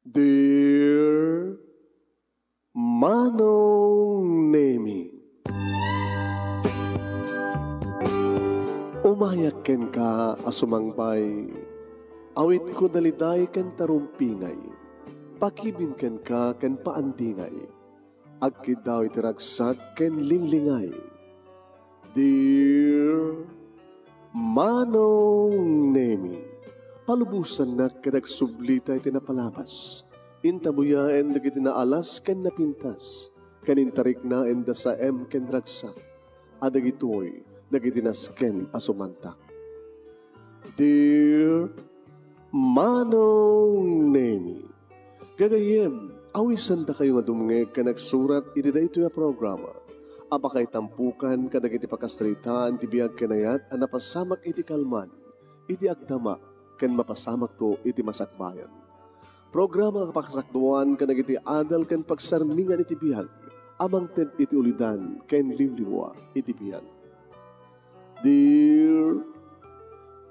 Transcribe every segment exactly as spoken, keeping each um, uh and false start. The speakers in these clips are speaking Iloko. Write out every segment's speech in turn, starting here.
Dear Manong Nemi, umayak kenka a sumangpay, awitko daliday ken tarumpingay, pakibin kenka ken paandingay, agkiddaw iti ragsak ken linglingay. Dear Manong Nemi, palubosannak ket agsublita iti napalabas. Intabuyaen dagiti naalas ken napintas, ken intariknaen da saem ken ragsak, a dagitoy dagiti nasken a sumantak. Dear Manong Nemi, gagayyem, awisandakayo nga dumngeg ken agsurat iti daytoy a programa a pakaitampokan kadagiti pakasaritaan ti biag ken ayat a napasamak iti kalman, iti agdama, ken mapasamakto iti masakbayan. Programa nga pakasakduan kadagiti adal ken pagsarmingan iti biag a mangted iti ulidan ken liwliwa iti biag. Dear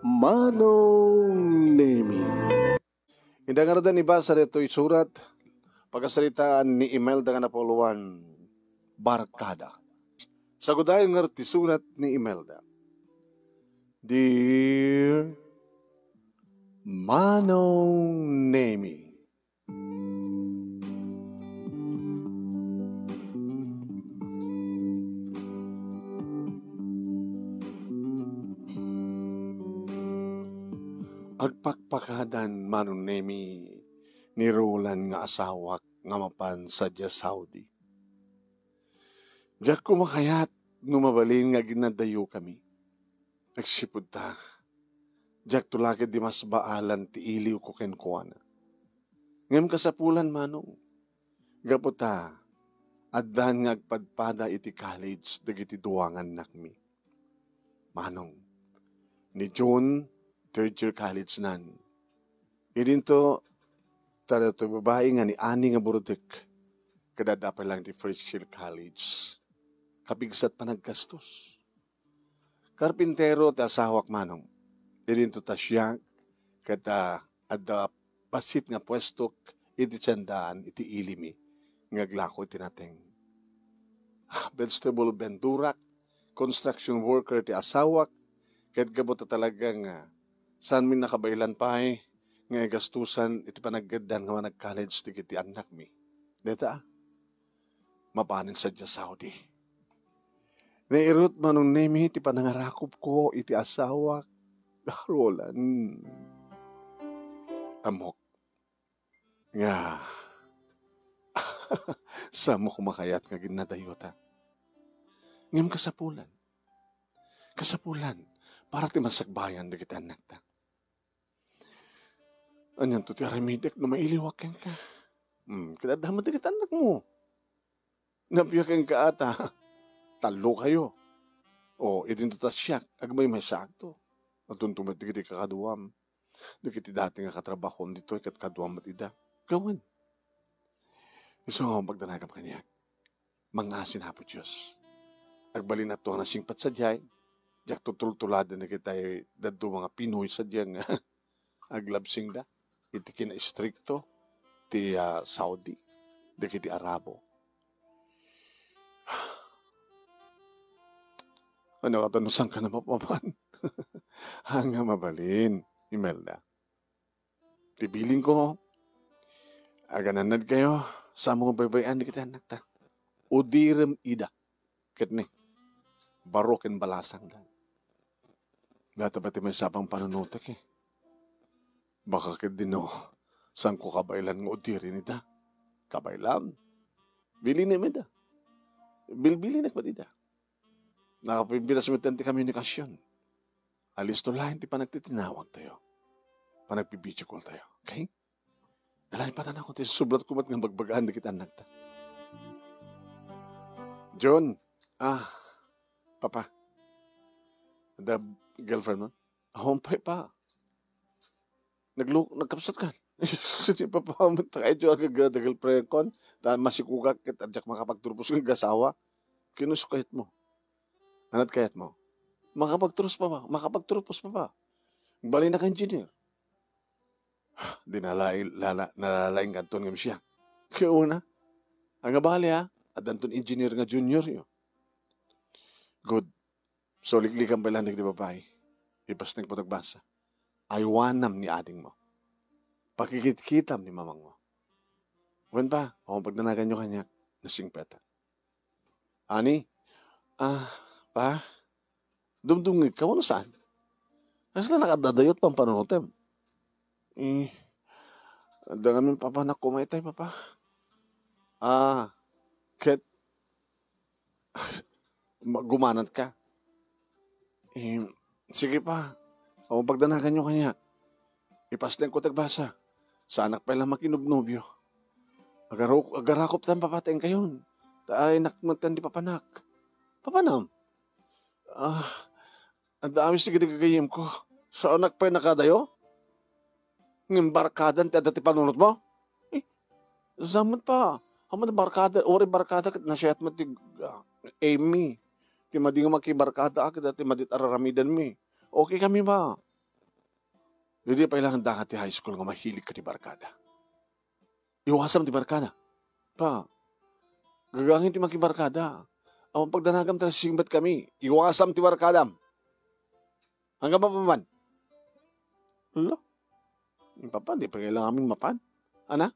Manong Nemi. Inda ngaruden, ibasa daytoy surat, pakasaritaan ni Imelda nga napauluan, Barkada. Sagudayo ngarud ti surat ni Imelda. Dear Manong Nemi. Agpakpakadan, Manong Nemi, ni Roland nga asawak nga mapan sadiay Saudi. Diak koma kayat no mabalin nga aginnadayokami. Agsipud ta, diakto la ketdi masbaalan ti iliwko kenkuana. Ngem kasapulan, Manong, gapu ta addan nga agpadpada iti college dagiti dua nga annakmi. Manong, ni June, third year college nan. Idinto, ta daytoy babai nga ni Ani nga burutek, ket adda pay lang ti first year college. Kapigsat panaggastos. Karpintero ti asawak, Manong. Idinto ta siak, ket, ah, adda bassit nga puestok iti tiendaan iti ilimi nga aglako iti nateng. Ah, vegetable vendorak, construction worker ti asawak, ket gapu ta talaga nga saanmi nakabaelan pay nga igastusan iti panaggaddaan nga manag-college dagiti annakmi. Dayta, mapanen sadiay Saudi. Nairut, Manong Nemi, ti panangarakupko iti asawak, Roland. Ammok nga saanmo koma kayat nga aginnadayota. Ngem kasapulan. Kasapulan, para ti masakbayan dagiti annakta. Anianto ti aramidek no mailiwak kenka? Hmm, ket adda met dagiti annakmo. Napia kenka ata. Tallokayo. O, idinto ta siak, agmaymaysaakto. Adunto met dagiti kakaduam. Dagiti dati nga katrabahoam ditoy ket kaduam met ida. Gawen. Isu nga pagdanagam kaniak. Mangngasin, Apo Dios. Agbalinakto a nasingpet sadiay, diakto tultuladen dagitay dadduma nga Pinoy sadiay nga aglabsingda iti kinaistrikto ti, ah, Saudi dagiti Arabo. Ania kadi no saanka a mapapan? Ania, mabalin, Imelda. Ti bilinko, aganannadkayo, saanmo nga baybay-an dagiti annakta. Udirem ida. Ket ni, baro ken balasangda. Dayta pay ti maysa a pangpanunotek, eh. Baka ketdi no, saanko kabaelan nga udiren ida. Kabaelam. Bilinem ida. Bilbilinek met ida. Nakapimpitas met ti komunikasion. Alisto laeng ti panagtitinawagtayo. Panagbi-video call tayo. Okay? Nalipatan ako ti sublat ko met nga bagbagaan dagiti annakta. John, ah, Papa. The girlfriend mo? Awan pay pa. Naglu-, nagkapsat ka. Sini Papa mo, ta kayo agad the girlfriend kon, ta masikugak, ket diak makapagturpos nga agasawa. Kinus kayat mo. Anat kayat mo? Makapagturpos pa ba? Makapagturpos pa ba? Bali na ka engineer. Di nalai-, lala-, nalalaing kanton ngem siya. Kaya una, ang abali, ha? Addanton engineer nga junior yo. Good. So, liklikan pay lang dagiti babai. Ipasnek mo tagbasa. Aywanam ni adingmo. Pakikitkitam ni mamangmo. Wen pa, o pagdanagan nyo kaniak, nasingpetak. Ani? Ah, pa? Dumdumngeg ka, wano saan? Kasla nakadadayot pampanunutem? Eh, adda ngamin papanak kumaytay, papa. Ah, ket ma-, gumanat ka. Eh, sige pa. O, pagdanagan nyo kaniak. Ipasnek ko tagbasa. Saanak pay lang makinobnobio. Agaro-, agarakop tan papataeng kayon. Ta ay nakmatan di papanak. Papanam? Ah, adda amis ti gagayyem ko. Saanak pay nakadayo? Ngem barkadan ti adda ti panunot mo? Eh, saan met pa? Aman barkada, uri barkada ket nasiat met ti, ah, Amy. Ti madi nga makibarkada, ah, ket ti madi ti araramidanmi. Okay kami ba? Idi pay lang dangat ti high school nga mahilig ka ti barkada. Iwasam ti barkada. Pa, gagangin ti makibarkada. Awan pagdanagam ta nasisingpet kami. Iwasam ti barkadam. Hanggang mapaman. Hala? Yung papa, di pa kailangan mapan. Ana?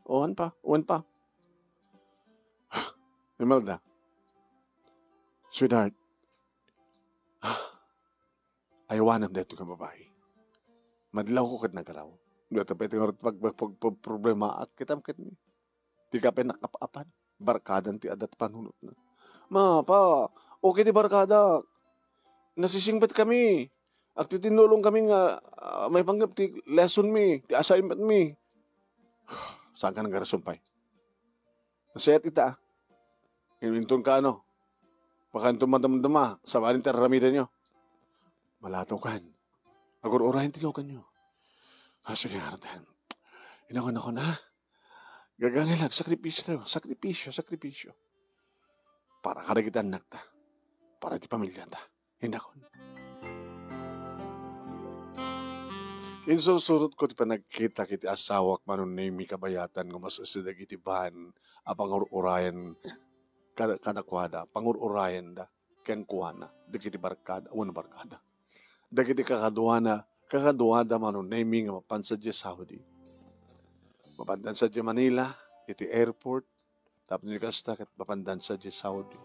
Uwan pa, uwan pa. Imelda. Sweetheart. Aywanam daytoy nga babai. Madlawko ket nagaraw. Dayta pay ti ngarud pag-, pag-, pag-, pagproblemaak, kitam ket ni. Ti kape nakap-apan. Barkadan ti adda ti panunotna. Ma, pa, okay ti barkada. Nasisingpet kami. Agtitinnulong kami nga, ah, maipanggep ti lesson mi, ti assignment mi. Saan ka nagarason pay? Nasayat ita, ah. Inton ka, ano, pakanto madamdama, sabali ti aramidanyo. Malataw kan. Agur-urayan ti luganyo. Ah, sige, Arden. Inakon, inakon, ha? Gagangay lang, sakripisyo tayo. Sakripisyo, sakripisyo. Para kadagiti annakta. Para ti pamilyata. Inakon. Insursurot ko ti panagkitak iti asawak, Mano Nemi, kabayatan nga mas-, dagiti baan a pangur-urayan kada-, kadakuada, pangur-urayanda kenkuana, dagiti barkada, wenno barkada. Dagiti kakaduana, kakaduada, Mano Nemi, nga mapan sadiay Saudi. Mapandan sadiay Manila, iti airport, tapno kasta ket mapandan sadiay Saudi.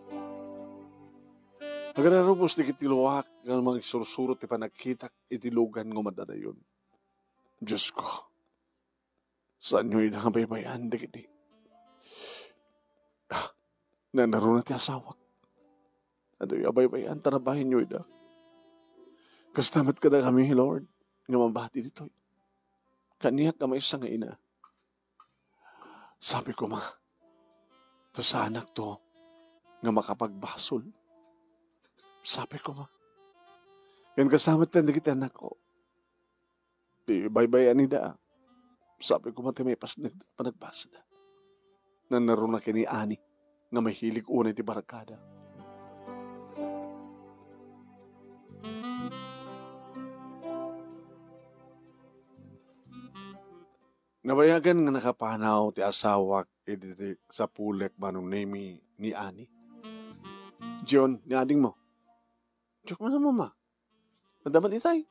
Agararubos dagiti luak nga mangsursurot ti panagkitak iti lugan nga madadayon. Dios ko, saanyo ida nga baybay-an dagiti, ah, nanaruna ti asawak. Adda a baybay-an ta nabahinyo ida. Kasta met kadakami, Lord, nga mabati ditoy. Kaniak nga maysa nga ina. Sabi ko, Ma, to saanak to nga makapagbasol. Sabi ko, Ma. Yan kasamat na dagiti anak ko. Di baybay-an ida. Sabi ko, Ma, ti maipas-, nag-, panagbasada. Nanaruna ken ni Ani nga mahilig unay ti barkada. Nabayagan nga nakapanaw ti asawak idi ti sapulek, Mano Nemi, ni Ani. John, ni adingmo. Diak man, Mama. Nadamag itay.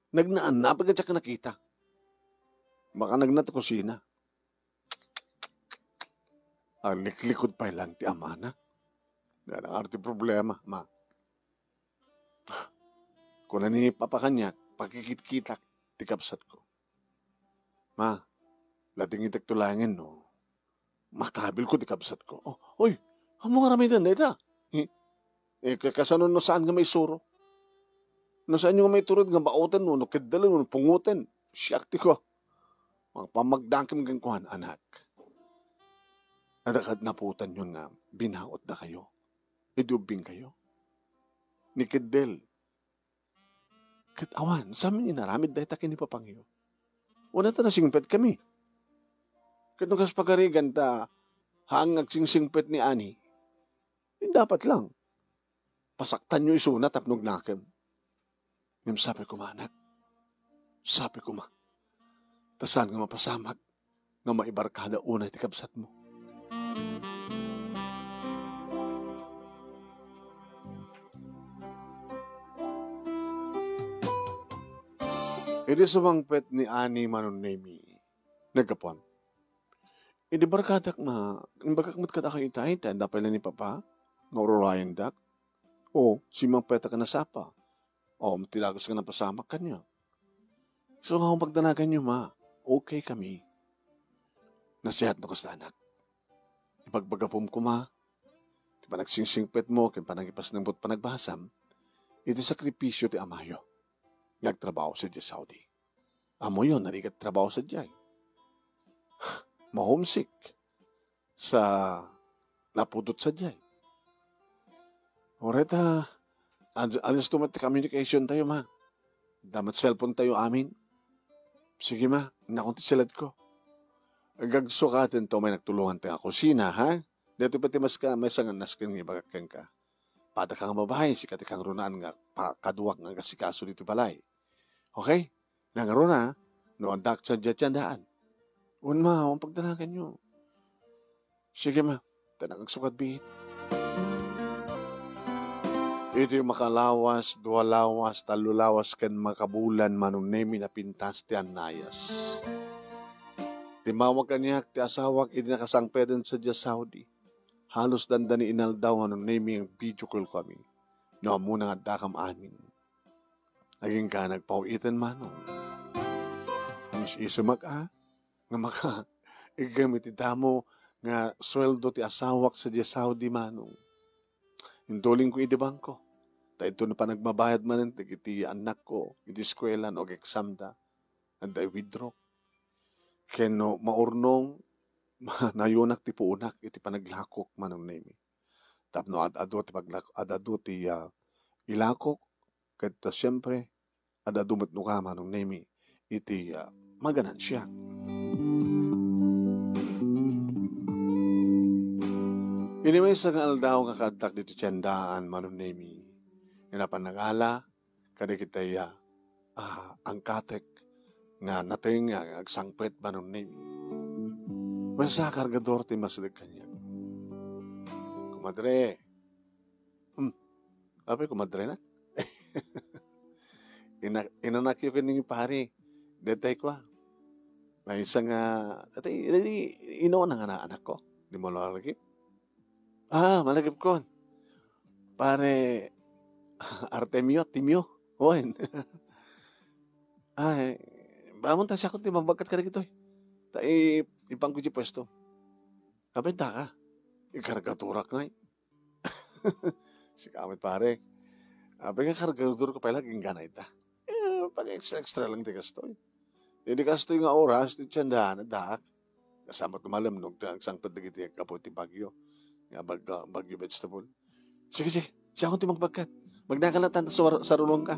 Nagnaanna, pagkadiak nakita. Baka nagna ti kusina. Agliklikod pay lang ti amana. Nanangar ti problema, Ma. Kuna ni Papa kaniak, pakikitkitak ti kabsatko. Ma, latingitek to laengen no makabilko ti kabsatko. Oh, oy, ammom nga aramiden dayta? Eh, eh, ka-, kasano no saan nga maisuro? No saanyo nga maiturod nga baoten, no, no keddelen, no pungoten? Siak ti ko. Mangpamagdangkem kenkuan, anak. Adda kad naputanyon nga binaotdakayo. Idi ubbingkayo. Ni keddel, ket awan, saan inaramid dayta ken ni papangyo. Wen, ta nasingpetkami. Ket no kas pagarigan ta, haan nga agsingsingpet ni Ani, eh, dapat lang, pasaktanyo isuna tapno agnakem. Ngem sabi ko, Anak, Sapsapi koma, ta saan nga mapasamak nga maibarkada unay ti kabsatmo. Idi sumangpet ni Annie, Manong Nemi, naggapuan. Idi barkadak nga, imbagak met kadakayo itay, ta adda pay la ni Papa, nga ururayendak. O, simmangpetak a nasapa. O, ti dagus nga napasamak kaniak. So, nga pagdanaganyo, ma, okay kami. Nasihat no kasta, anak. Ipagbagapom koma, ti panagsingsingpetmo, ken panangipasnengmo ti panagbasam, iti sakripisio ti amayo, nga agtrabaho sadiay Saudi. Amoyo, narigat trabaho sadiay. Ma-homesick sa napudot sadiay. Uray ta, ad-, adda met ti communication tayo, ma. Adda met cellphone tayo amin. Sige, ma, innakon ti siledko. Agagsukaten ta umay nagtulongan ta nga kusina, ha? Daytoy pay ti maska, maysa nga nasken nga ibagak kenka. Pada ka nga babae, sika ti kangrunaan nga pa-, kaduak nga agasikaso ditoy balay. Okay? Nangruna, no adda ti sadiay ti sandaan. Wen, ma, awan pagdanaganyo. Sige, ma, ta nakagsukad biit. Iti makalawas, dua lawas, tallo lawas, ken makabulan, Manong Nemi, napintas ti annayas. Timmawag kaniak ti asawak idi nakasangpeten sadiay Saudi. Halos dandani inaldaw, Manong Nemi, nga video call kami. No ammona nga addakam amin. Agingga nagpaw-iten, Manong. Mis-isemak, a, nga maka-, iggem iti damo nga sueldo ti asawak sadiay Saudi, Manong. Intulingko idi bangko. Ta intono panagmabayad manen dagiti annakko iti eskuela no ag-examda. Adda i-withdraw. Ken no maurnong, nayonak ti puonak iti panaglakok, Manong Nemi. Tapno ad-adu ti paglak-, ad-adu ti, ah, ilakok, ket, ah, siempre, ad-adu met no ka, Manong Nemi, iti, ah, maganansia. Idi maysa nga aldaw nga kaaddak ditoy tiendaan, Manong Nemi, nga napan nangala kadagiti, ah, ah, angkatek nga nateng nga agsangpet, Manong Nemi. Maysa a kargador ti masdek kaniak. Kumadre, hmm, apay kumadre na? Ina-, inanakyo ken ni pare. Detay ko, ah. Maysa nga, dati, dati, ino nga anak ko? Di mo lagi? Ah, malagipkon. Pare Artemio, Timio. Wen. Ay, bamon ta siya kung ti mabagkat ka dagitoy. Ta i-, ipan ko di pwesto. Apay daka? Ikargaturak ngay. Sika met, pare. Apay nga kargatur ko pay lagi inggana ita. Eh, pag-extra-extra lang ti kastoy. Idi kastoy nga oras, ti tiendaan, addaak. Kasama ti malem no agsangpet dagiti aggapu iti bagyo. Nga bag-, bagyo vegetable. Sige, sige. Siya ti magbagkat. Magdakal na tanto sa, sa rulong ka.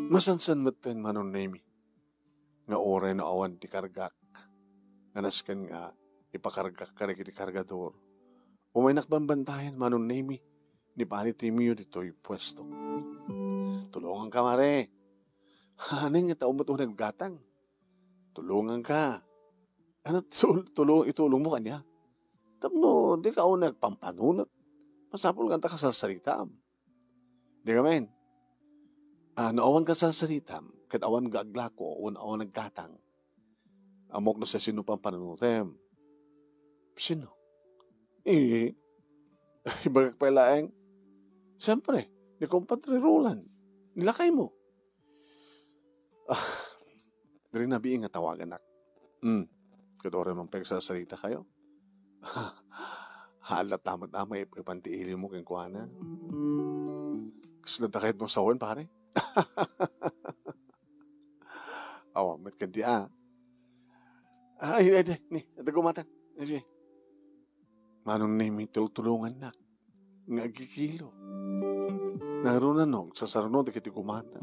Masansan metten, Manong Nemi, nga uray no awan ti kargak, nga nasken nga ipakargak kadagiti kargador. Umaynak bambantayan, Manong Nemi, ni Pari Timio ditoy puesto. Tulongan ka, mare. Haning nga tao met unay gatang. Tulongan ka. Ano, tul-, tulong, itulong mo kanya? Tapno, di ka unay agpampanunot. Masapul nga ta kasarsaritam. Di ka, men? Ah, no awan kasarsaritam, ket awan nga aglako, wen awan aggatang. Ammok no sasino pampannunotem. Sino? Eh, ibagak pay laeng. Siyempre, ni Compadre Roland, ni lakay mo. Ah, diri nabiin nga tawaganak. Hmm. Ket uray man pagsarsarita kayo. Hala, tamat ama, ip-, ipan ti ili mo kenkuana. Kasla dakayat mo sawen, pare? Awa, met kadi, ah. Ay, ay, ay, ni, ito gumatan. Ay, sige. Manong Nemi, tultulongannak nga agkikilo. Naruna no, sasaruno dagiti gumatan.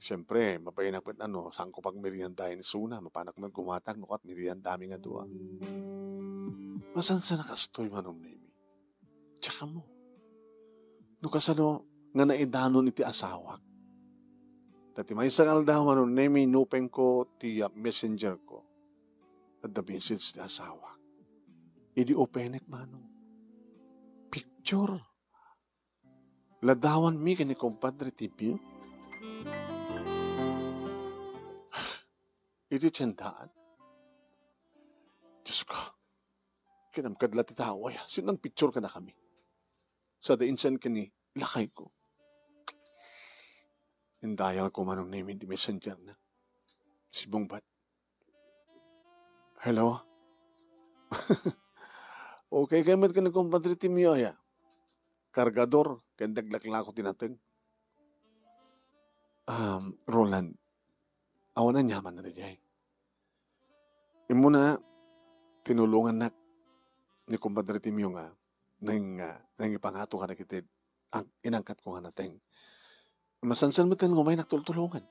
Siyempre, mabain met ano, saan ko pagmeriendaen isuna, mapanak met gumatang no kat meriendami nga dua. Masansan a kastoy, Manong Nemi. Tsaka mo. No kasano nga naidanon iti asawak. Ta ti maysa nga aldaw, Manong Nemi, inupengko ti, ah, messenger ko. Adda message ti asawak. Idi upenek, Manong, picture. Ladawanmi ken ni Compadre Timio. Iti tiendaan. Diyos ko, kinamkad la ti tao aya. Sino nang picture kadakami? Sada insan ken ni lakay ko. Indayal ko, Manong Nemi, ti messenger na. Simmungbat. Hello? Okay kayo met ken ni Compadre Timio aya? Kargador, ken naglaklako ti nateng. Um, Roland, awan aniaman na diay. Immuna, tinulongannak ni Compadre Timio nga nang, ah, nangipangato kadagiti ang inangkatko nga nateng. Masansan met nga umaynak tultulongan.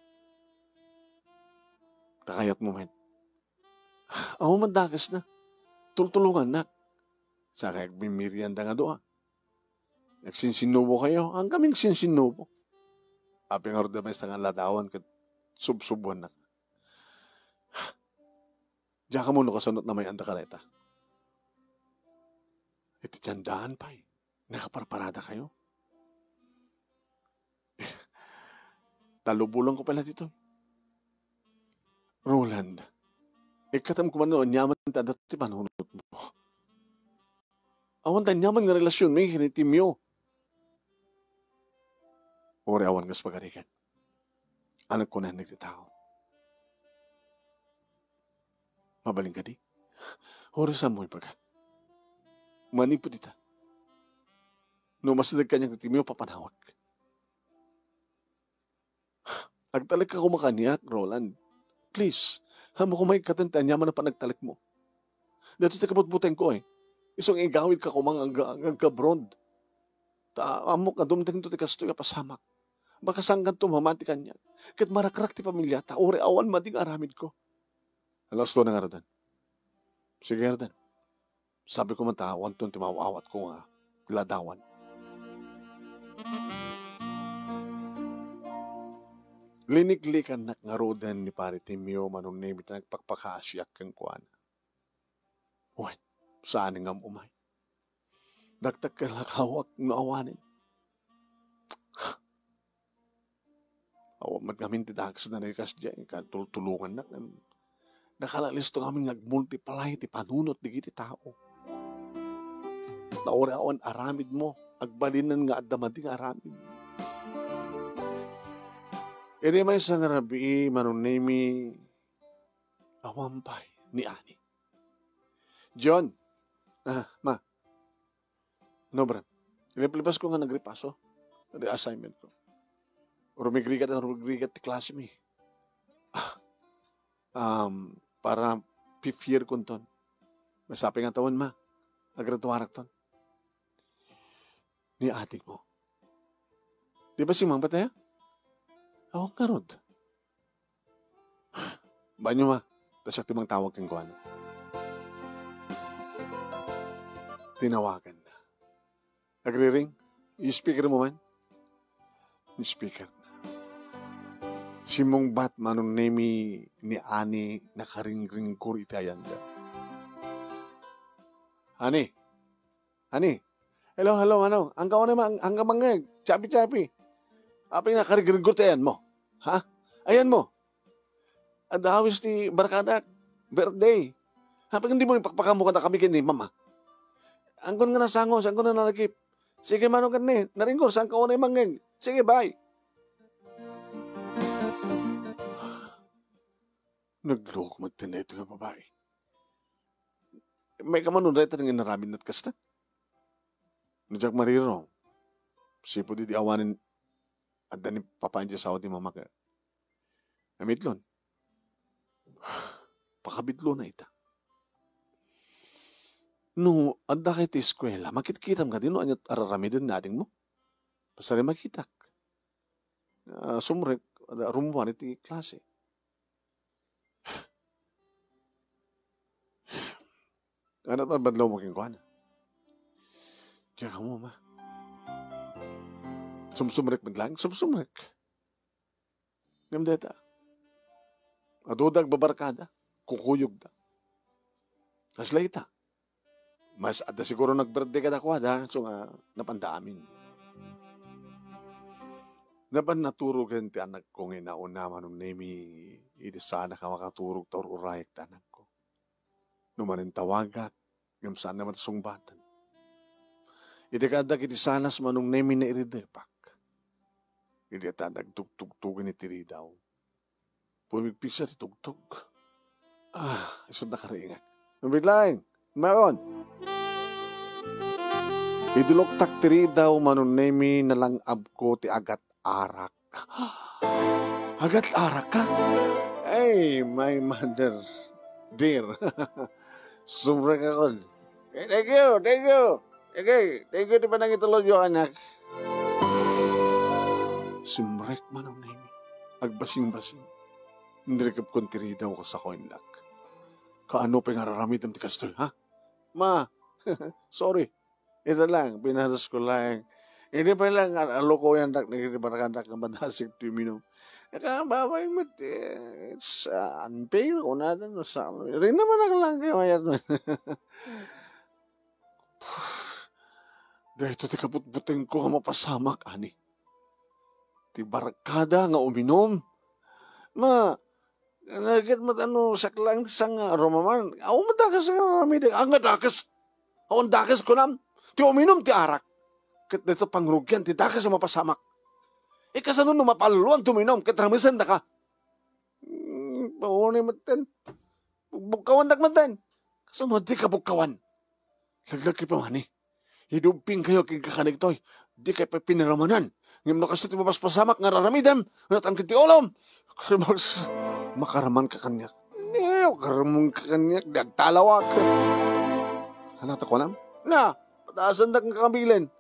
Ta kayatmo met. Awan man dakesna. Tultulongannak. Sakay agmimerienda nga dua. Nagsinsinnubo kayo. Ang kaming sinsinnubo. Apay ngarud a maysa nga ladawan ket subsubuannak. Diak ammo no kasano ti namayanda kadayta. Iti tiendaan pay, nakaparparada kayo. Talubolanko pay la ditoy. Roland, ikkatem koma no aniaman ti adda ti panunotmo. Awan ti aniaman nga relasionmi ken ni Timio. Uray awan kas pagarigan. Nagkunana ti tao. Mabalin kadi? Uray saanmo ibaga. Manipud ita. No masideg kaniak ni Timio, papanawak. Agtalekka koma kaniak, Roland. Please, ammo koma ikkaten ti aniaman a panagtalekmo. Daytoy ti kabutbutengko, eh. Isu nga igawidka koma nga ag-, ag-, agka-abroad. Ta ammok nga dumtengto ti kastoy a pasamak. Baka saankanto mamati kaniak. Ket marakrak ti pamiliata, uray awan madi nga aramidko. Alas dua na ngaruden. Sige, ngaruden. Sabi ko man ta, awanton ti maaw-awatko nga ladawan. Liniklikannak ngaruden ni Pare Timio, Manong Nemi, ta nagpakpakaasiak kenkuana. Wen, saan nga umay. Dakdakkel a kawak no awanen. Awan met ngamin ti dakes na kasdiay, ket tultulongannak. Nakalalisto ngamin nga agmultiply ti panunot dagiti tao. Ta uray awan aramidmo, agbalinen nga adda madi nga aramid. Idi maysa nga rabii, Manong Nemi, awan pay ni Ani. John, ah, ma, no, Bram. Iliplipas ko nga nagripaso. Iti assignment ko. Rumigrigat ang rumigrigat ti klase mi. Ah, um, para fifth year kunton. Masapay nga tawen, ma. Agraduarak ton. Ni ating mo. Di ba si Mang Pataya? Awan karod. Banyo, ma. Ta siak ti mangtawag kenkuana. Tinawagan na. Nagriring? I-speaker mo man? I-speaker na. Simmungbat, Manong Nemi, ni Ani, nakaringringkur iti ayanda. Ani, Ani. Hello, hello, Manong. Angka unay ma-, angka mangngeg. Chapi, chapi. Apay nga nakaringringkur ti ayanmo? Ha? Ayanmo? Adda awis ti barkadak. Birthday. Apay nga dimo ipakpakaammo kadakami ken ni Mama? Anggun nga nasango, anggun nga nalagip. Sige, Manong, ken ni, naringkur, saanka unay mangngeg. Sige, bye. Nagloko met ti daytoy nga babai. Maikam no dayta nga inaramid met kasta? No diak marirong, sipud idi awanen adda ni papayen ti asawa ti Mama ket namidlon. Pakabidlona ita. No adda kay ti eskuela, makitkitam kadi no ania ti araramiden ni adingmo? Pasari makitak. Ah, sumrek, ada rummuar iti klase. Anat man badlaw mo kenkuana? Diak ammo, ma. Sumsumrek met laeng, sumsumrek. Ngem dayta, aduda agbabarkada, kukuyogda. Kasla ita. Mas adda siguro nagberde kadakuada, isu nga napanda amin. Napan naturogen ti anakko nga inauna, Manong Nemi, idi saanak a makaturog ta ur-urayek ti anakko. No manen tawagak, ngem saanna met a sungbaten. Idi kaaddak iti salas, Manong Nemi, nairidepak. Idi ta nagtugtugtugen iti ridaw, pumigpigsa ti tugtog. Ah, isut nakariingak. Mabiit laeng, maron. Iduloktak ti ridaw, Manong Nemi, nalang-abko ti agat-arak. Agat-arak ka? Ay, my mother, dear. Sumrek ako. Eh, thank you, thank you. Okay, thank you ti panangitulodyo, anak. Simrek, Manong Nemi. Agbasing-basing. Inrikepkon ti ridaw ko sa koinlak. Kaano pay nga raramidem ti kastoy, ha? Ma, sorry. Ita lang, pinadas ko lang. Hindi pa lang, alukoyandak, nagribarkandak nga madasig ti uminum. Ika, babay mo, eh, it's, uh, unfair, kunada, no, sa, rin naman ang lang kayo, mayat man. Dahito ti kabutbuteng ko nga mapasamak, ani. Ti barkada nga uminum. Ma, naket met ano, saklang ti sanga, rumaman. Awan met dakes nga aramidek. Ah, nga dakes. Awan dakes, kunam. Ti uminum ti arak. Ket dayta pangrugian ti dakes a mapasamak. Ikasano no mapalluan ti uminum, ket ramesen daka. Hmm, paunay met ten. Bukkawandak met ten. Kasano di ka bukkawan? Laglagi pa mani. Iduping kayo ken kakanigtoy. Di kay pay pinaramanan. Ngem no kastoy ti mapaspasamak nga raramidem, natangked ti ulom. Makarman ka kaniak. Ni, makarman ka kaniak, di agtalawak. Ano ta kunam? Na, patasan dak nga kabilin.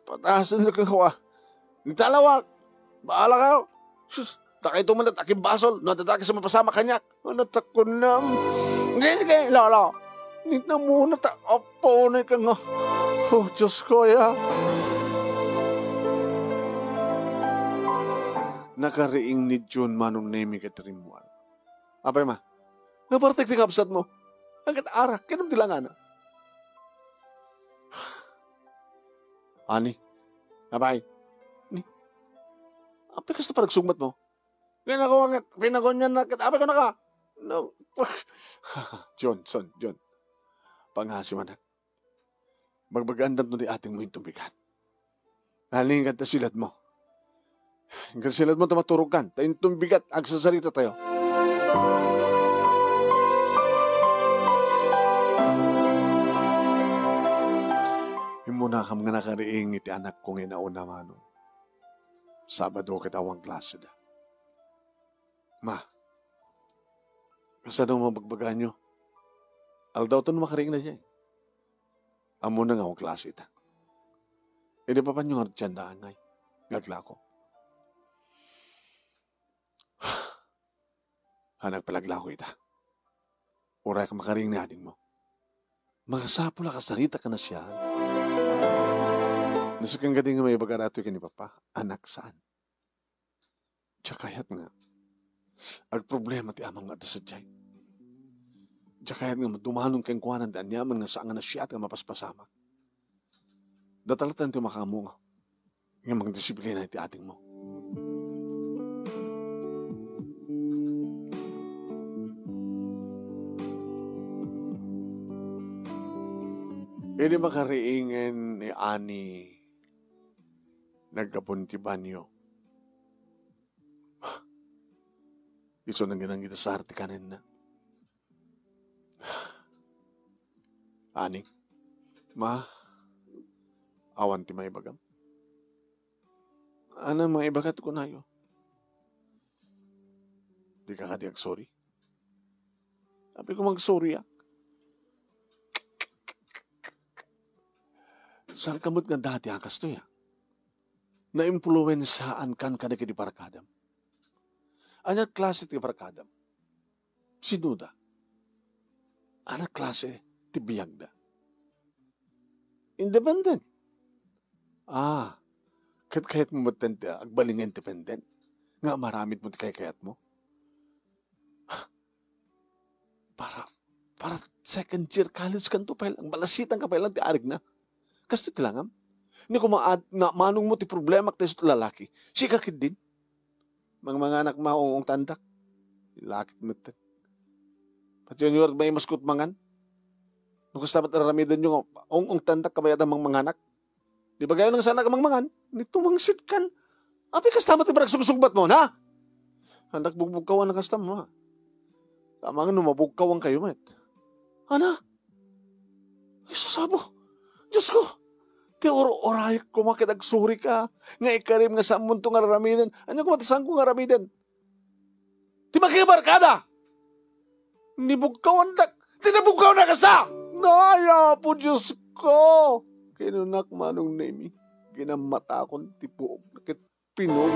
Patasan dak nga kuwa. Nagtalawak. Bahala kayo. Sus, dakayto man at akin basol. No, dadakes a mapasamak kaniak. Ano ta kunam? Sige, sige, lolo. Nitna muna ta. Apo, na ka nga. Oh, Diyos ko, ya. Nakariing ni Jun, Manong Nemi, ket rimmuar. Apay ma, nabartek ti kabsat mo. Agkat arak, kinam ti langana. Ani? Apay? Ni? Apay kasta panagsugmat mo? Kaya ako nga, pinagunyan na kita. Apay ko na ka? No. John, son, John. Pangasi man. Bagbagaandam no di ating mo intong bigat. Aling kanta silat mo. Kanta silat mo, ta maturog kan. Ta intong bigat, agsasarita tayo. Immunakam nga nakariing iti anakko nga inauna, Manong. Sabado ket awan klase da. Ma, kasano mabagbagaanyo? Aldawton makariing na diay. Ammona nga awan klase ita. Idi papanyo nga rutian da angay, nga aglako. Anak, palaglako ita. Uray ka makariing ni adingmo. Makasapul a kasarita ka na siya. Nasukan ka din nga maibaga datoy ken ni Papa, anak saan. Diak kayat nga agproblema ti amang nga adda sadiay. Diak kayat nga madumanon kenkuana ti aniaman nga saan nga nasayaat nga mapaspasamak. Datalaten ti makaammo nga, nga mangdisiplina iti adingmo. Idi makariingen ni Ani, naggapu ti banio. Isu nangginanggit a sar ti kanenna. Ani, ma, awan ti maibagam. Ano maibagat kunayo? Di ka kadi agsorry? Apay ko magsoriak. Saan ka met nga dati a kastoy, a? Naimpluwensaan kan kadagiti barkadam. Ania klase ti barkadam? Sinoda? Ania klase ti biagda? Independent. Ah, Ket kayatmo metten ti agbalin nga independent? Nga maaramidmo ti kaykayatmo? Para, para second year college kanto pay lang, balasitanka pay lang ti arigna. Kastoy ti langam. Ni kumaad, na manongmo ti problema ket isu ti lalaki. Sika ketdin. Mangmanganak ma, ung-ungtandak. Lakit metten. Pati yun, York, may maskot mangan. No kasta met aramidenyo nga, ung-ungtandak, kabayatan mangmanganak. Di ba kayo nang sana ka mangmangan? Ni tumangsit kan. Apay kasta met ti panagsugsubatmo, na? Anak, bugbugkawan na kasta mo, ha? Tama nga no mabugkawan kayo met. Ana? Ay, sasabo. Diyos ko. Ti ur-urayek koma ket agsurika nga ikarim nga saanmonto nga aramiden. Ania koma ti saanko nga aramiden? Ti makibarkada! Nibugkawandak. Ti nabugkawan na kasta! Ay, Apo Diyos ko! Kinunak, Manong Nemi. Ginammatakon ti buok ket pinulot.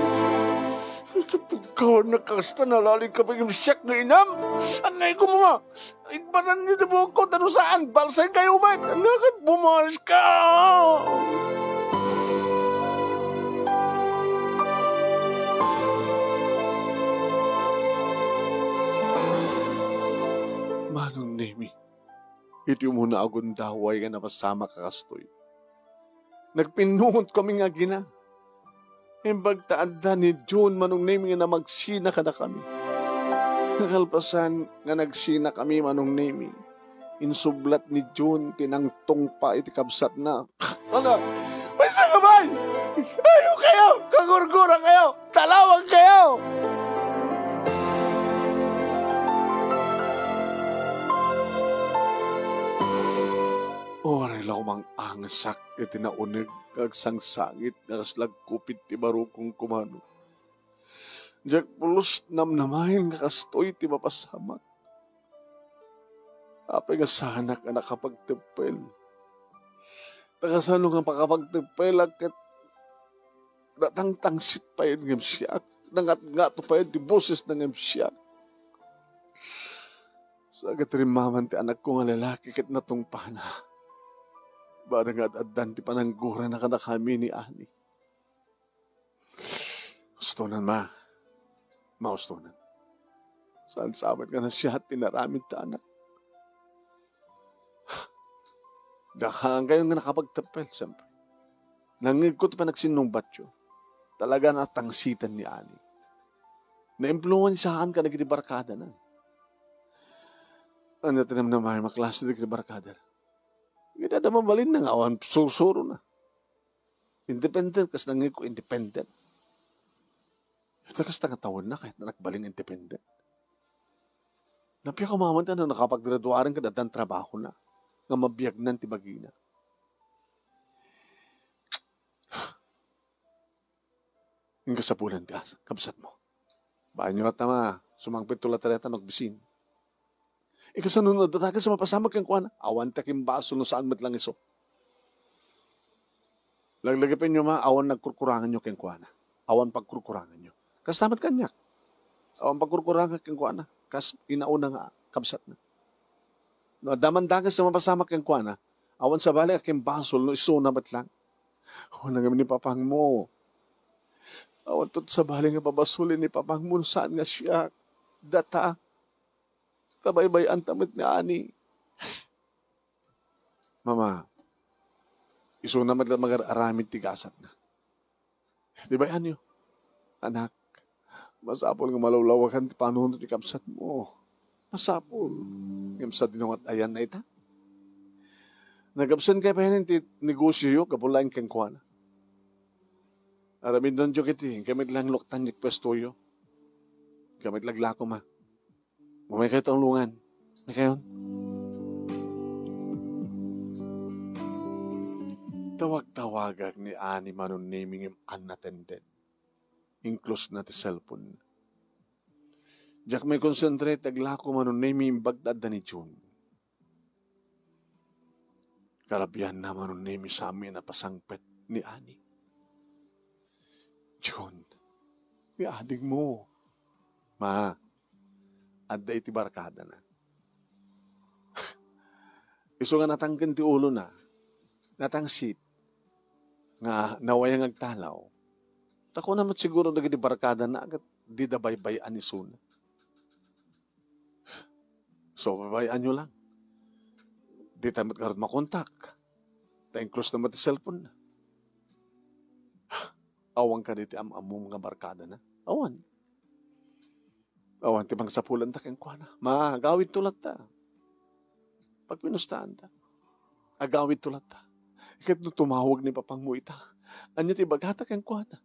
Iti pagkawan na kasta, nalaling ka pa yung siak nga inam. Anay ko mo, ma. Igbanan niyo ti buhok ko, ta no saan, balsay kayo met. Anak, bumawas ka. Manong Nemi, iti umuna a gundaway nga napasamak a kastoy, nagpinnungot kami nga agina. Imbag ta adda ni Jun, Manong Nemi, nga namagsina kadakami. Nakalpasan nga nagsina kami, Manong Nemi, insublat ni Jun ti nangtungpa iti kabsatna. Ala, maysa ka bay! Ayo kayo! Kagurgura kayo! Talawag kayo! Uray la umang-angsak iti nauneg nga agsangsangit nga kasla agkupit ti barukong kumano. Diak pulos namnamaen nga kastoy ti mapasamak. Apay nga saanak nga nakapagteppel? Ta kasano nga makapagteppelak ket natangtangsit pay ngem siak, nangatngato pay ti bosesna ngem siak. Sagat rimmaman ti anakko nga lalaki ket natungpana. Bana nga ad-addan ti pananggurana kadakami ni Ani. Ustonan, ma. Maustonan. Saan sa met nga nasiat ti naramid ta anak? Dakaankayo nga nakapagteppel, siyempre. Nangngegko ti panagsinnungbatyo. Talaga natangsitan ni Ani. Naimpluensiaan kadagiti barkadana. Ania ti namnamaem a klase dagiti barkada? Iti adda mabalinna nga awan sursurona. Independent, kas nangngegko independent. Ita kasta nga tawenna, kayatna nagbalin independent. Napiako maman ta no nakapaggraduaren ket addan trabahona nga mabiagnan ti bagina. Ing kasapulan ti as-, kabsatmo. Baenyo latta, ma, sumangpet to latta dayta no agbisin. Ikasano no adda dages a mapasamak kenkuana? Awan ti akimbasol no saan met lang isu. Laglagipenyo, ma, awan nagkurkuranganyo kenkuana. Awan pagkurkuranganyo. Kasta met kaniak. Awan pagkurkurangan kenkuana. Kas inauna nga kabsatna. No adda man dages a mapasamak kenkuana, awan sabali a kimbasol no isuna met lang. Awan nga ni papangmo. Awan to sabali nga pabasolin ni papangmo no saan nga siak. Data. Kabaybay-anta met ni Ani. Mama, isuna met lang magar-aramid ti gasatna. Di bay-anyo, anak, masapul nga malawlawagan ti panunot ti kabsatmo. Masapul. Ngem sadino nga ad-ayanna ita? Nagabsen kay payanen ti negosioyo gapu laeng kenkuana. Aramidonyo kiti, inka met lang luktan ti puestoyo. Inka met laglako, ma. Umay kayo tulungan. Umay kayo. Tawag-tawagak ni Ani, Manong Nemi, ngem unattended. Inclose na ti cellphone. Diak maikonsentrate, aglako, Manong Nemi, imbag ta adda ni Jun. Kalabianna, Manong Nemi, saan a napasangpet ni Ani. Jun, ni adingmo. Ma, adda iti barkadana. Isu nga natangken ti ulona, natangsit, nga nawayang agtalaw, Ta kuna met siguro dagiti barkadana ket dida baybay-an isuna. So, baybay-anyo lang. Dita met ngarud makontak. Ta in-close na met ti cellphone na. Awan kadi ti am-ammom nga barkadana? Awan. Awan ti pangsapulanta kenkuana. Ma, agawidto latta. Pagpinustaanta. Agawidto latta. Ket no tumawag ni papangmo ita, ania ti ibagata kenkuana?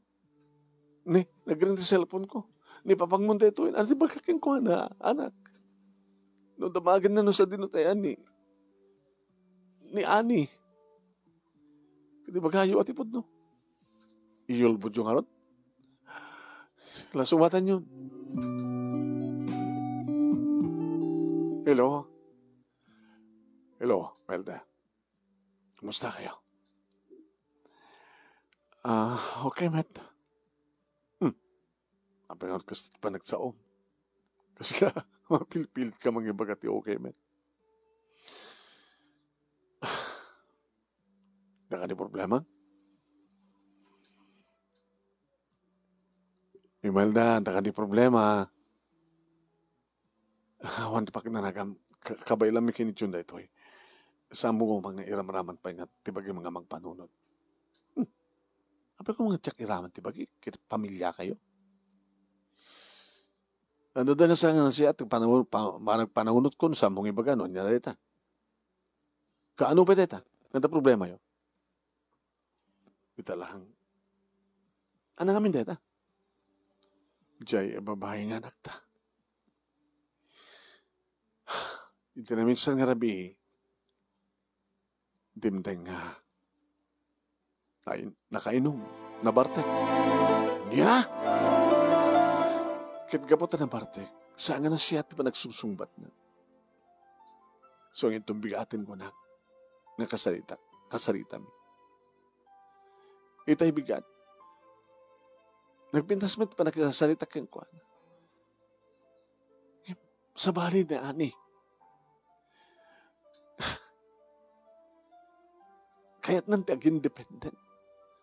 Ni, nagring ti cellphone ko. Ni papangmo daytoy, ania ti ibaga kenkuana, anak? No damagenna no sadino tay ani. Ni ani. Ket ibagayo a ti pudno. Iyulbodyo ngarud. Lasumatanyon. Hello? Hello, Imelda. Kumusta kayo? Ah, okay met. Hmm. Apay nga kasta ti panagsaom? Kasla, mapilpilit ka mangibaga ti okay met. Adda kadi problema? Imelda, adda kadi problema? Awan ti paknanagam, ka-, kabaelanmi ken ni Jun daytoy. Saanmo nga iramraman pay nga ti bagim nga mangpanunot. Hmm. Apay koma nga diak iraman ti bagi, ket pamiliakayo. Ania dayta nga saan nga nasayaat, panun-, pa-, panagpanunotko, saanmo nga ibaga, no, ania dayta? Kaano pay dayta? Ania ti problemayo? Ita lang. Ania ngamin dayta? Jay, babai nga anakta. Iti naminsan nga rabii, dimteng nga, ay, nakainom, nabartek. Nia? Ket gapu ta nabartek, saan nga nasayaat ti panagsungsungbatna. So, inton bigaten kunak nga kasarita, kasaritami. Itay bigat. Nagpintas met ti panagsasalita kenkuana. Sabali ni ani. Kayatnan ti agindependent.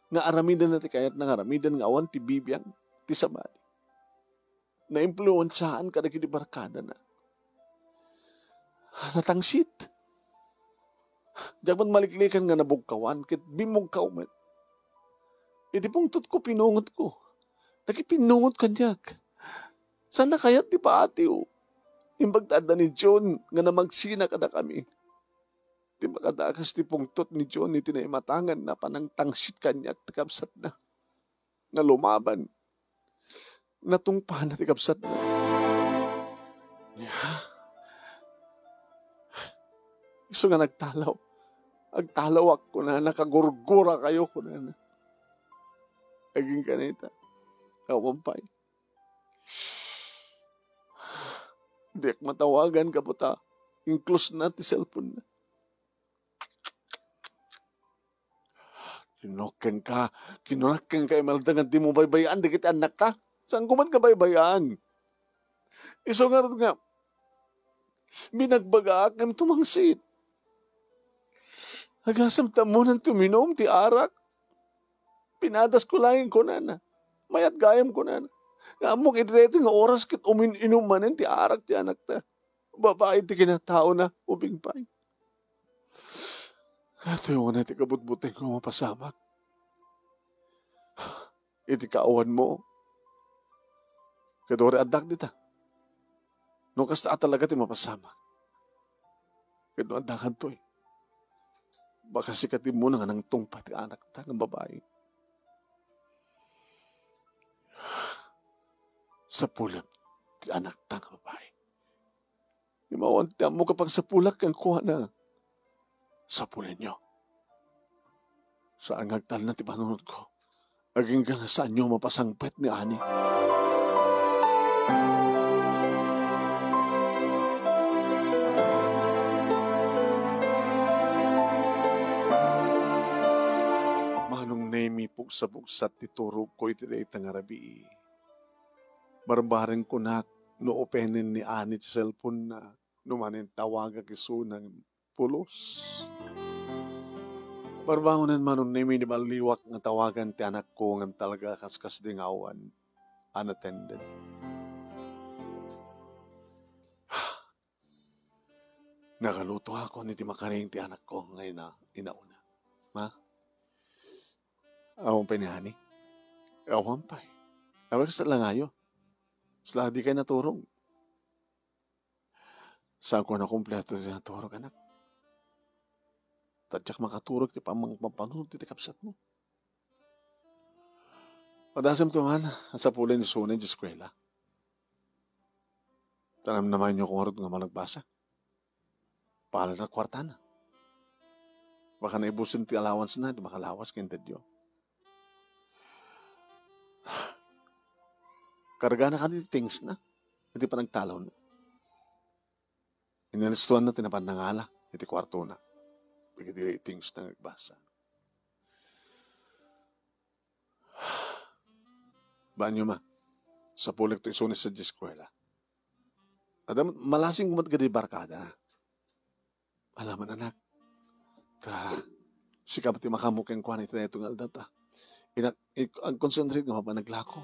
Nga aramiden na ti kayatna nga aramiden nga awan ti bibiang ti sabali. Naimpluensiaan kadagiti barkadana. Natangsit. Diak met maliklikan nga nabugkawan, ket bimmugkaw met. Iti pungtotko, pinungotko. Nakipinnungot kaniak. Saan a kayat ti paatiw? Imbag ta adda ni John nga namagsina kadakami. Ti makadakas ti pungtot ni John iti naimatangan a panangtangsit kaniak ti kabsatna. Nga lumaban. Natungpana ti kabsatna. Nia? Isu nga nagtalaw. Agtalawak, kunana, kagurgurakayo, kunana. Agingga ita. Awan pay. Diak matawagan gapu ta in-close na ti cellphone na. Kinunak kenka, kinunak kenka, Imelda, nga dimo baybay-an dagiti annakta. Saanko met nga baybay-an? Isu ngarud nga, binagbagaak ngem tumangsit. Agasem ta ammonan ti uminum ti arak. Pinadasko laeng, kunana. Mayat gayam, kunana. Nga ammok iti daytoy nga oras ket umin-inum manen ti arak ti anakta. Babai ti kinataona, ubing pay. Atoy unay ti kabutbutengko a mapasamak. Iti kaawanmo, kaduri addak dita. No kasta a talaga ti mapasamak. Ket no addakantoy, baka sika ti immuna nga nangtungpa ti anakta nga babai. Sapulem ti anakta nga babai. Imawan ti ammok a pagsapulak kenkuana. Sapulenyo. Saan nga agtalna ti panunotko. Agingga nga saanyo mapasangpet ni ani. Manong Nemi, pugsa-pugsat ti turogko iti dayta nga rabii. Barbareng kunak no upenen ni ani ti cellphone-na, no manen tawagak isuna pulos. Barbangonen, Manong Nemi, ni balliwak nga tawagan ti anakko ngem talaga kaskasdi nga awan unattended. Nakaluto ako ni ti makaring ti anakko nga ina-, inauna. Ma? Awan pay ni Ani? Awan pay. Awan, kasta langayo. Sla, di kay naturog. Saan ko nakumpleto ti naturog, anak? Ta diak makaturog ti pamang-, pampanunot ti kabsatmo. Madasem to man, sapulay ni Sune di eskuela. Tanam naman niyo kung arut nga managbasa. Pahala na kuartana. Baka naibusin ti allowance na, di makalawas kay intedyo. Kargana kadi ti things na, iti panagtalaw na. Inalistuan na ti napan nangala iti kuarto na. Dagiti things na nga agbasa. Banyo ma, sapulek to isuni sa eskuela. Adam, malasing kumat kadi barkada na. Alaman, anak. Ta, sika ti makaammo kenkuana iti daytoy nga aldaw ta. Inak, ik-, agkonsentrate nga mapan aglako.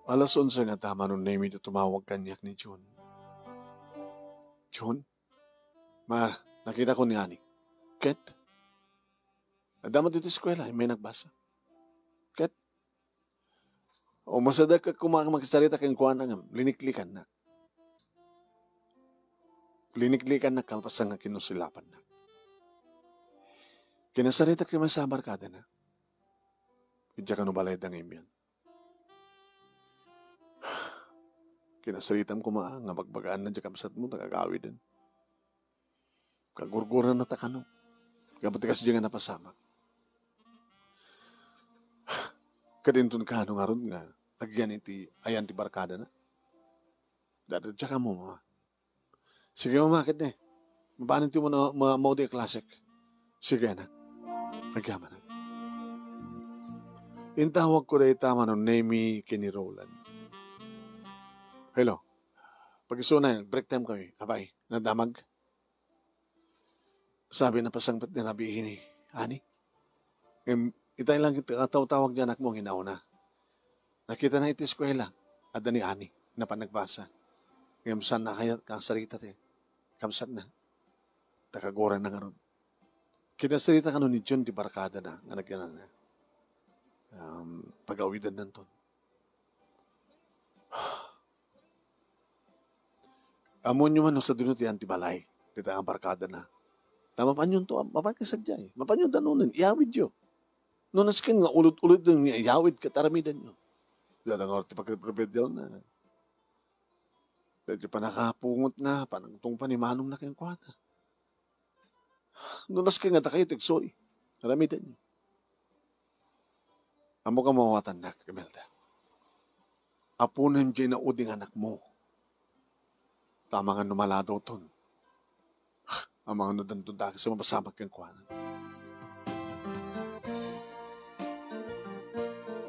Alas onse nga ta, Manong Nemi, ti tumawag kaniak ni Jun. Jun? Ma, nakita ko ni Ani. Ket? Adda met iti eskuela, immay nagbasa. Ket? Umasadek koma nga makisarita kenkuana ngem liniklikannak. Liniklikannak kalpasan nga kinusulapannak. Kinasaritak ti maysa a barkadana. Idiay kano balayda nga immian. Kinasaritam koma nga bagbagaanna diay kabsatmo ta agawiden. Kagurgurannata kano. Gapu ti kasdiay nga napasamak. Ket inton kano ngarud nga agyan iti ayan ti barkadana? Dadadia kamo, mama. Sige, mama, ket ne. Mabanen ti mo na, ma-, maudi a klasek. Sige, anak. Agyamanak. Intawag ko dayta Manong Nemi ken ni Roland. Hello. Pag-isuna, break time kami. Abay, nadamag. Sabi na pasangpet ni Rabi ni Ani. Ngem, itay lang iti katawtawag ti anakmo nga inauna. Nakitana iti eskuela, adda ni Ani, napan nagbasa. Ngem, saan na kayat kasarita ti kabsatna. Ta kagurayna ngarud. Kinasarita kano ni Jun ti barkadana nga nagyanana. Um, pagawidennanton. Ammoenyo man no sadino ti ayan ti balay dita nga barkadana. Ta mapanyon to, mapan ka sadiay. Mapanyon danunen, iyawidyo. No nasken nga ulod-ulod nga iyawid ket aramidenyo. Dada nga ti pagreprepedialna. Dagiti pannakapungotna, panangtungpa ni manongna kenkuana. No nasken nga dakayo ti igsoy, aramidenyo. Ammok a mawatannak, Imelda. Aponem diay naudi nga anakmo. Ta amangan no maladawton. Amangan no danton dakes a mapasamak kenkuana.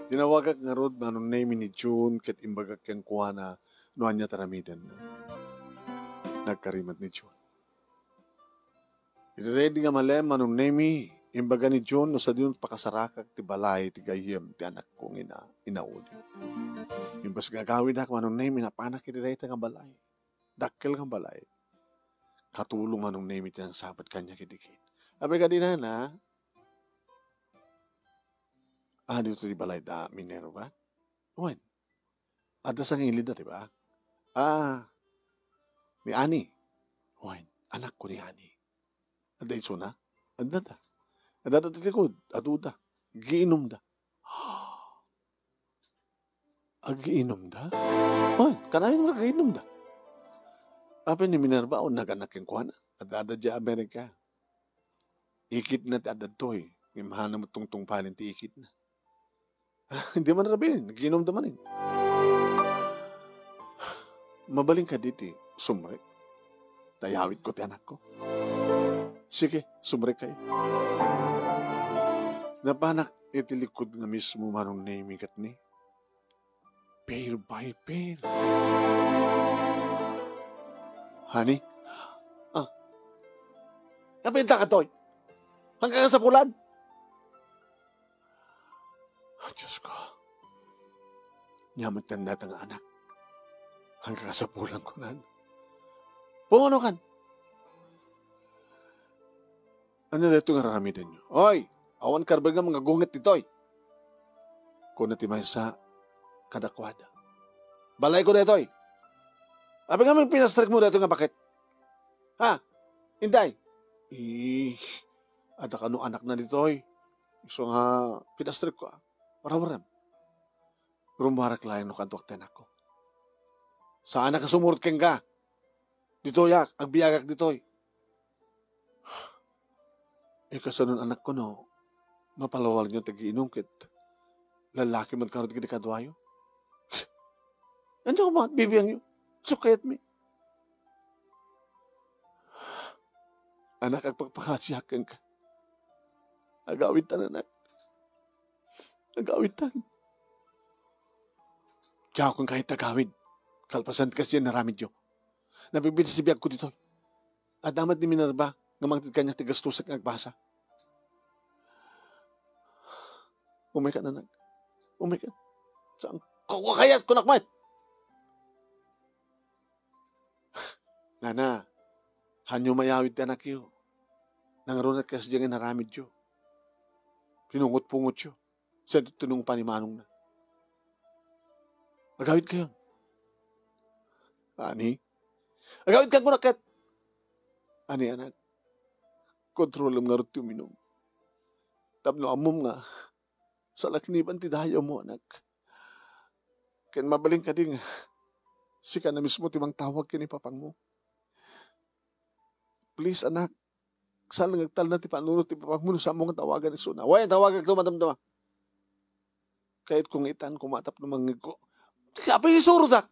Tinawagak ngarud Manong Nemi ni Jun ket imbagak kenkuana no ania ti aramidenna. Nagkari met ni Jun. Iti daydi nga malem, Manong Nemi, imbaga ni Jun no sadino pakasarakak ti balay ti gayyem ti anakko nga ina-, inaudi. Imbes nga agawidak, Manong Nemi, napanak iti dayta nga balay. Dakkel nga balay. Katulong, Manong Nemi, ti nangsapet kaniak idi ket. Apay kadi, nana? Ah, dito ti balay da Minerva? Wen. Adda sangilid da, di ba? Ah, ni Ani. Wen, anakko ni Ani. Adda isuna? Adda da. Adda da ti likod. Adu da. Giinum da. Agiinum da? Wen, kanayon nga agiinum da. Apay ni Minerva, o naganak kenkuana. Adda, adda diay Amerika. Ikitna ti adda ditoy. Ngem haan met tungtungpalen ti ikitna. Di man rabii, nagiinumda manen. Mabalin kadi ti sumrek? Ta iyawidko ti anakko. Sige, sumrekkayo. Napanak iti likod nga mismo, Manong Nemi, ket ni. Pair by pair. Honey? Ah. Napinta ka, Toy? Hanggang kasapulan? Ah, Diyos ko. Ania met dayta nga anak. Hanggang kasapulan ko nan. Pumano kan? Ania daytoy nga ar-aramidenyo? Oy, awan karbeng nga mangagunget ditoy. Kuna ti maysa kadakuada. Balayko daytoy. Apay ngamin pinastrek mo daytoy nga baket? Ha? Inday? Eh, adda kano anakna ditoy. Isu nga pinastrek ko, ah. Warwarem. Rummuarak laeng no kaduak ti anakko. Saanak a sumurot kenka. Ditoyak, agbiagak ditoy. Eh, kasano, anakko, no mapalawalyo ti agiinum ket lallaki met ngarud dagiti kaduayo? Ania koma, bibiangyo? Isu kayatmi. Anak, agpakpakasiak kenka. Agawidtan, anak. Agawidtan. Diakon kayat agawid. Kalpasan ti kasdiay nga inaramidyo. Nabigbigsa ti biagko ditoy. Adda met ni Minerva nga mangted kaniak ti gastusak nga agbasa. Umaykan, anak. Umaykan. Saan ko kayat, kunak met? Nana, haanyo mayawid ti anakyo. Nangruna ti kasdiay nga inaramidyo. Pinungotpungotyo. Sa tinungpa ni manongna. Agawidkayon. Ani? Agawidkan, kunak ket. Ani, anak? Kontrolem ngarud ti uminum. Tapno ammom nga salakniban ti dayawmo, anak. Ken mabalin kadi nga sika na mismo ti mangtawag ken ipapangmo. Please, anak, saan nga agtalna ti panunot ti ipapangmo no saanmo nga tawagan isuna. Wen, tawagakto, madamdama. Kayatko nga itan koma tapno mangngegko. Apay isurotak?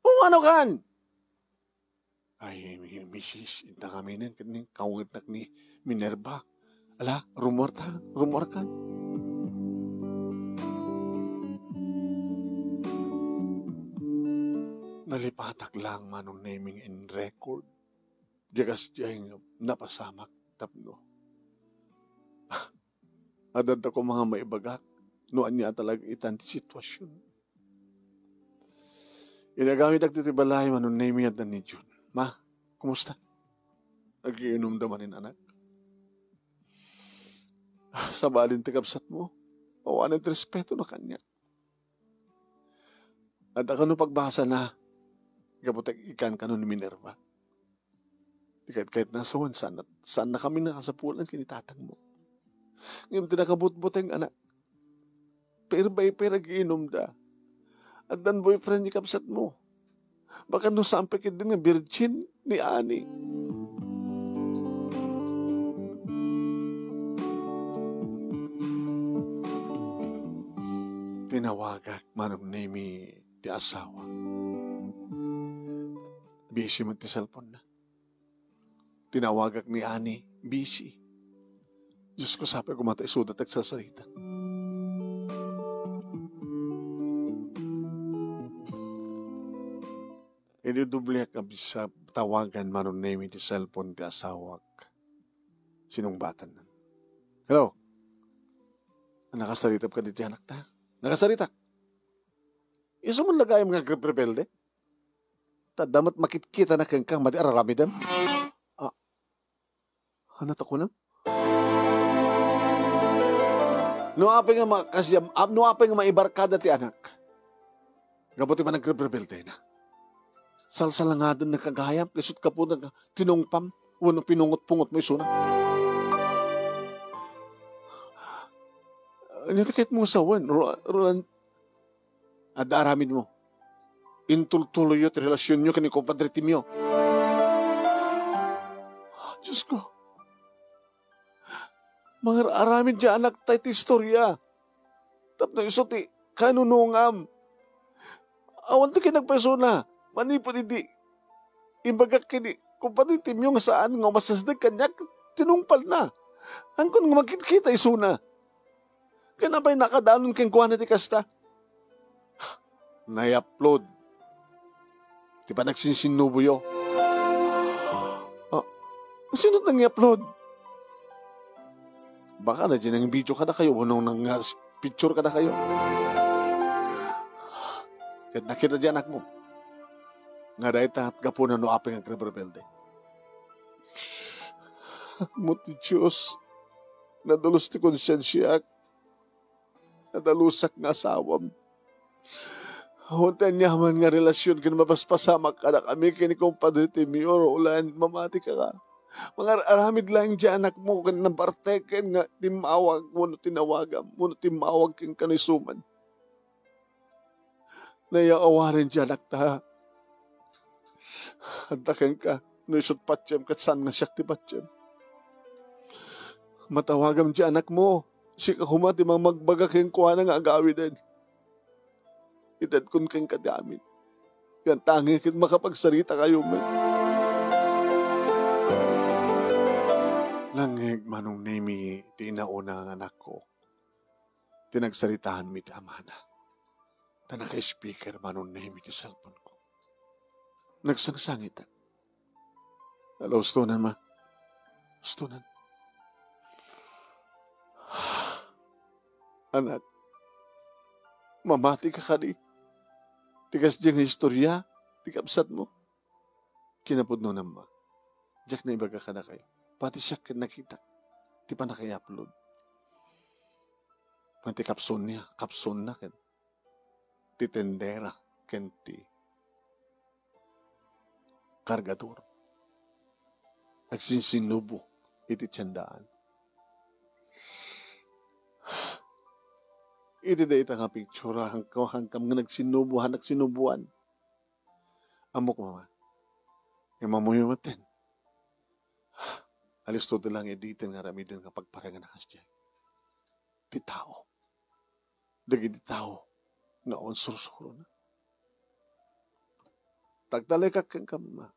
Pumano kan? Ay, mi-, misis, inta ngaminen ket ni kaungetnak ni Minerva. Ala, rummuarta, rummuarkan. Nalipatak laeng, Manong Nemy, nga in-record diay kasdiay nga napasamak tapno adda koma nga maibagak no ania talaga itan ti situasion. Inagawid dagiti balay, Manong Nemy, adda ni Jun. Ma, kumusta? Agiinumda manen, anak. Ah, sabalin ti kabsatmo. Awanen ti respetona kaniak. Adda kano pagbasana gapu ta ikkan kano ni Minerva. Ti kayat-kayatna, sawen, saan, saannakami nakasapulan ken ni tatangmo. Ngem ti nakabutbuteng, anak, pair by pair agiinumda. Addan boyfriend ni kabsatmo. Baka no saan pay ketdin nga virgin ni Ani. Tinawagak, Manong Nemy, ti asawak. Busy met ti cellphone-na. Tinawagak ni Ani, busy. Diyos ko, sapay koma ta isuda ti agsarsarita. Idi dubliak a bisa-, tawagan, Manong Nemy, ti cellphone ti asawak. Sinungbatanna. Hello? Nakasaritak kadi ti anakta? Nakasaritak? Isu man la gayam nga agrebrebelde? Ta adda met makitkitana kenka madi ar-aramidem? Ah, ania ti kunam? No apay nga makasiam-, ap-, no apay nga maibarkada ti anak, gapu ti panagrebrebeltena, salsalangadenna gayam, ket isu ti gapu nga tinungpam wenno pinungotpungotmo isuna. Ania ti kayatmo nga sawen, Ro-, Roland? Adda aramidmo. Intultuloyyo ti relasionyo ken ni Compadre Timio. Diyos ko. Mangar-aramid ti anakta iti istoria. Tapno isu ti kanunongam. Awan ti kinagpaisuna. Manipud idi imbagak ken ni Compadre Timio nga saan nga umasasdeg kaniak, tinungpalna. Angkon nga makitkita isuna. Ken apay nakadanon kenkuana ti kasta? nai-upload ti panagsinsinnuboyo. Ah, sino ti nangi-upload? Baka na di nang video kadakayo, wenno nang, ah, picture kadakayo. Ket nakita di anakmo nga dayta gapuna no apay nga agrebrebelde. Ammo ti Dios, nadulos ti konsiensiak. Nadalusak nga asawam. Awan ti aniaman nga relasion ken mapaspasamak kadakami ken ni Compadre Timmy, Roland, mamati ka ka. Mangar-aramid laeng ti anakmo ken nabarteken nga timmawag wenno tinawagam wenno timmawag kenka no isu man. Nayawaren ti anakta. Adda kenka, no isut patiem ket saan nga siak ti patiem. Matawagam ti anakmo, sika koma ti mangmagbaga kenkuana nga agawiden. Itedkon kenka ti amin. Ngem ta ngarud ket makapagsaritakayo met. Nangngeg Manong Nemi ti inauna nga anakko. Ti nagsaritaanmi ti amana. Ta naka-speaker Manong Nemi ti cellphone-ko. Nagsangsangitak. Hello, ustonan, ma. Ustonan. Anak, mamati ka kadi? Ti kasdiay nga istorya ti kabsatmo? Kinapudno, ma. Diak naibaga kadakayo. Pati siak ket nakitak ti pannakay-upload. Ngem ti kapsonna, kapsonna ket ti tendera ken ti kargador. Agsinsinnubo iti tiendaan. Iti dayta nga picture, hankam, hankam nga nagsinnubo, ha, nagsinnuboan. Ammok, mama. Imamuyo metten. Alisto ti langit diten nga aramiden nga pagparegan a kasdiay. Ti tao. Dagiti tao nga awan sursurona. Tagtalekak kenka, mama.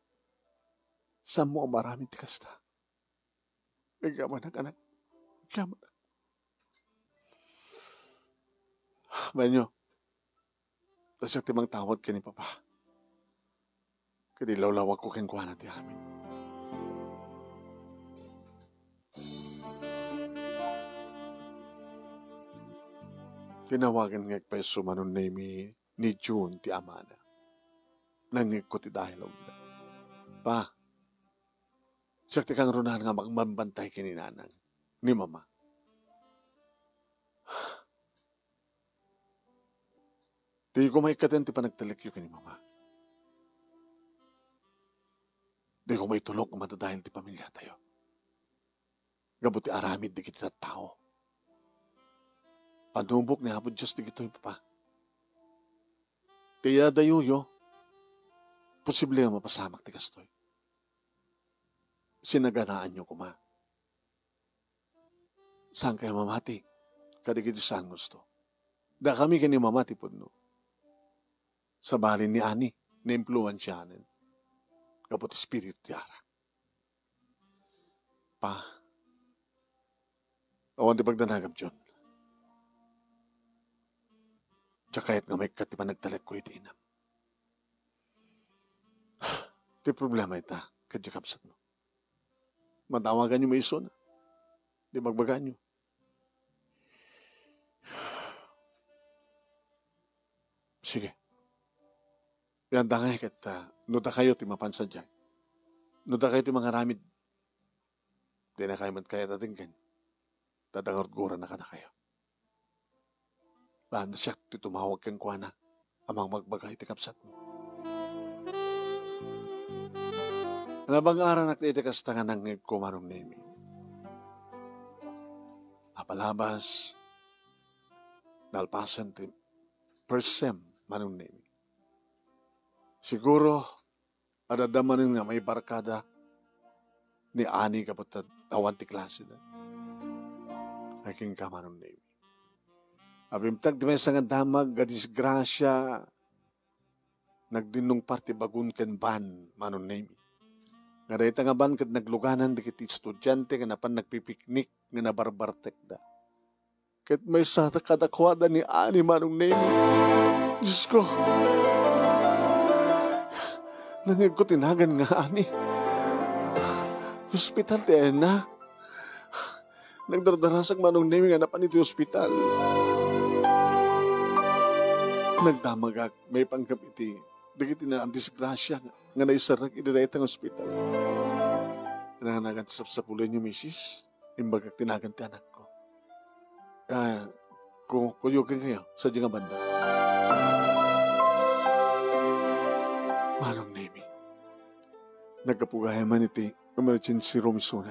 Saanmo a maaramid ti kasta. Agyamanak, anak. Agyamanak. Bainyo, ta siak ti mangtawag ken ni Papa. Ket ilawlawagko kenkuana ti amin. Tinawagen nga agpayso Manong Nemi ni June ti amana. Nangngegko ti dialogue-na. Pa, siak ti kangrunaan nga magbambantay ken ni nanang, ni mama. Diko maikkaten ti panagtalekyo ken ni mama. Diko maitulok nga madadael ti pamiliatayo. Gapu ti aramid dagiti tattao. Panubok ni Apo Dios dagitoy, Papa. Ti iyadayuyo, posible nga mapasamak ti kastoy. Sinaganaanyo koma. Saankayo mamati kadagiti saan nga usto. Dakami ken ni mama ti pudno. Sabali ni Ani, naimpluensianen gapu ti espiritu ti arak. Pa, awan ti pagdanagam, John. Diak kayat nga maikkat ti panagtalekko iti inam. Ti problema ita, kadya kabsatmo. Matawaganyo maisuna. Di bagbaganyo. Sige. Yan da ngay ket, ah, no dakayo ti mapan sadiay. No dakayo ti mangaramid. Dinakayo met kayat a denggen. Dadangurguran a kadakayo. Baan siak ti tumawag kenkuana a mangmagbaga iti kabsatmo. Nabang-aranak iti kasta nga nangngegko, Manong Nemi. Napalabas, nalpasen ti first sem, Manong Nemi. Siguro, adda manen nga maibarkada ni Ani gapu ta awan ti klaseda. Ay, kenka, Manong Nemi. Abimtag ti maysa nga damag nga disgrasia, nagdinnungpar ti bagon ken van, Manong Nemi. Nga dayta nga van ket nagluganan dagiti estudiante nga napan nagpipiknik nga nabarbartekda. Ket maysa ta kadakuada ni Ani, Manong Nemi. Diosko, nangngegko ti nagan nga ani. Hospital ti ayanna. Nagdardarasag Manong Nemi nga napan iti hospital. Nagdamagak maipanggep iti dagiti nadisgrasia nga naiserrek iti dayta nga ospital. Nanagan ti sapsapulenyo, misis. Imbagak ti nagan ti anakko. Ah, ku-, kuyokenkayo sadiay nga banda. Manong Nemi, naggapu gayam man iti emergency room isuna.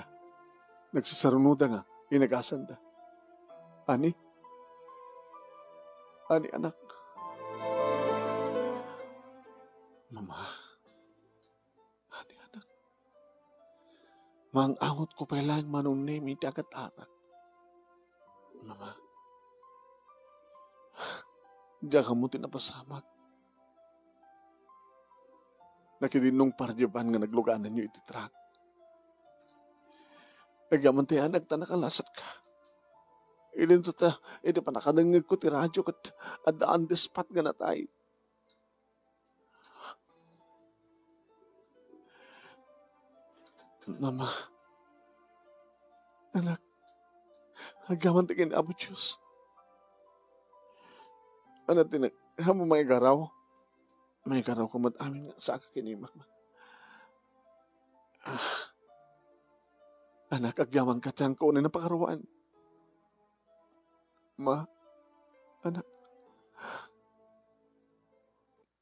Nagsasarunoda nga inagasanda. Ani? Ani, anak? Mama. Ani, anak? Maang-angotko pay laeng Manong Nemi ti agat-arak. Mama, diak ammo ti napasamak. Nakidinnong pardiban nga naglugananyo iti truck. Agyaman ti anak ta nakalasatka. Idinto ta, idi pannakadengngegko ti radio ket adda on the spot nga natay. Mama, anak, agyaman ti ken Apo Dios. Ano ti nag-, amo maigaraw? Maigaraw ko met amin nga saka ken imak, ma. Ah, anak, agyaman ka, tiyan ko, unay napakaruan. Ma, anak,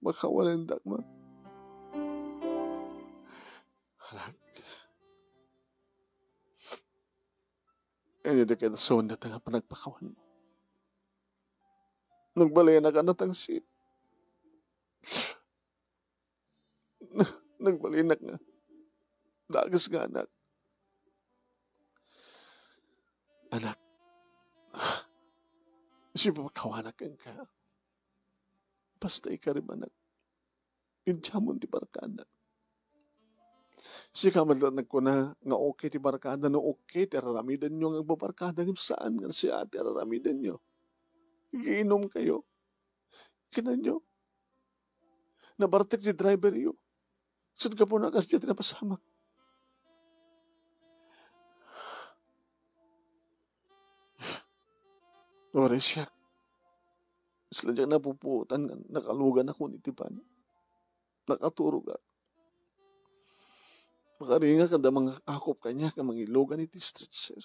makawalendak, ma. Anak, ania dagiti saan dayta nga panagpakawan? Nagbalinak a natangsit. Nagbalinak nga dakes nga anak. Anak, sipakawanak kenka. Basta ikarimanak, idiamon ti barkada. Sika met la nagkuna nga okay ti barkada no okay ti araramidenyo nga agbabarkada, ngem saan nga siak ti araramidenyo. Igiinumkayo. Kinanyo, nabartek ti driveryo. Ket gapuna, kasdiay ti napasamak. Uray siak, isla diak napupuotan nga nakaluganakon iti ban. Nakaturogak. Makaringak, adda mangakop kaniak nga mangilugan iti stretcher.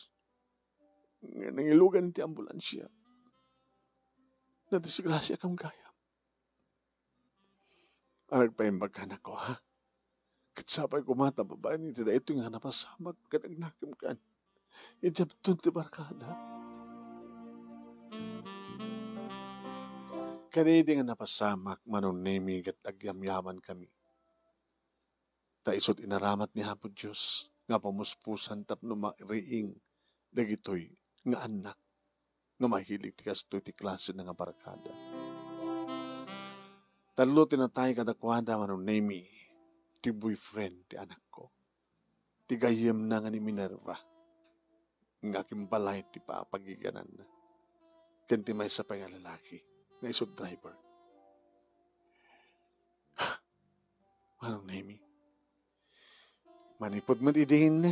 Nga nangilugan iti ambulansia. Nadisgrasiakam gayam. Nagpaimbag ka, anakko, ha? Ket sapay koma ta babaen iti daytoy nga napasamak ket agnakemkan. Idiamton ti barkada. Ket idi nga napasamak, Manong Nemi, ket agyamyamankami. Ta isut' inaramat ni Apo Dios nga pamuspusan tapno mariing dagitoy nga annak nga mahilig ti kastoy ti klasena nga barkada. Tallo ti natay kadakuada, Manong Nemi, ti boyfriend ti anakko, ti gayyemna nga ni Minerva, nga agimbalay ti papagigananna, ken ti maysa pay nga lalaki nga isu driver. Manong Nemi, manipud met idin,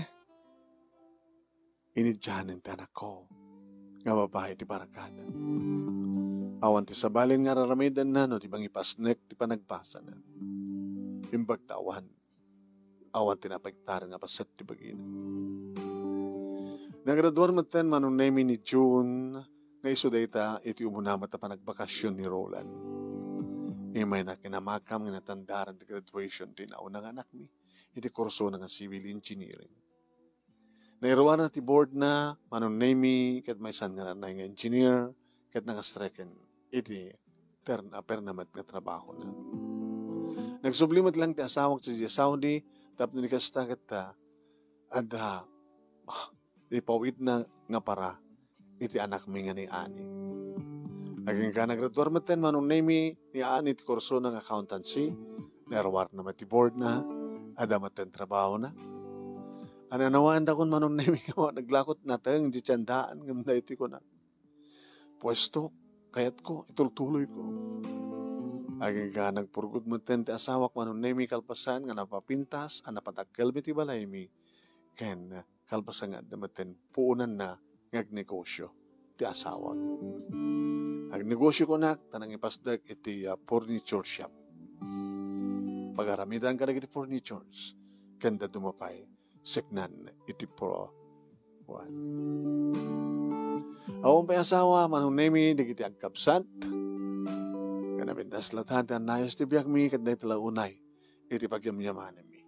inidianen ti anakko nga babai ti barkada. Awan ti sabali nga araramidenna no ti mangipasnek ti panagbasana. Imbag ta awan, awan ti napaiktaran nga paset ti bagina. Nagraduar metten, Manong Nemi, ni June, nga isu dayta iti umuna met a panagbakasyon ni Roland. Imayna ken amakam nga natandaran ti graduation ti nauna nga anakmi iti kursona nga civil engineering. Nairuarna ti boardna, Manong Nemi, ket maysa nga nanay nga engineer, ket nakastreken iti ter-, permanent nga trabahona. Nagsubli met lang ti asawak sadiay Saudi, tapno ni kasta ket, ah, adda, ah, ipawidna nga para iti anakmi nga ni Ani. Agingga nagraduar metten, Manong Nemi, ni Ani ti kursona nga accountancy, nairuarna met ti boardna, adda metten trabahona. Ananawaendakon, Manong Nemi, nga naglakot nateng ti tiandaan ngem daytoy kunak. Puesto, kayatko, itultuloyko. Agingga nagpurgod metten ti asawak, Mano Nemi, kalpasan nga napapintas a napadakkelmi ti balaymi, ken kalpasan nga adda metten puonanna nga agnegosio ti asawak. Agnegosio kunak ta nangipasdek iti, ah, furniture shop. Pagaramidan kadagiti furnitures, ken dadduma pay seknan iti pro-, kuan. Awan pay asawa, Mano Nemi, dagiti agkabsat. Nga napintas latta ti annayos ti biagmi, ket dayta la unay iti pagyamyamanmi.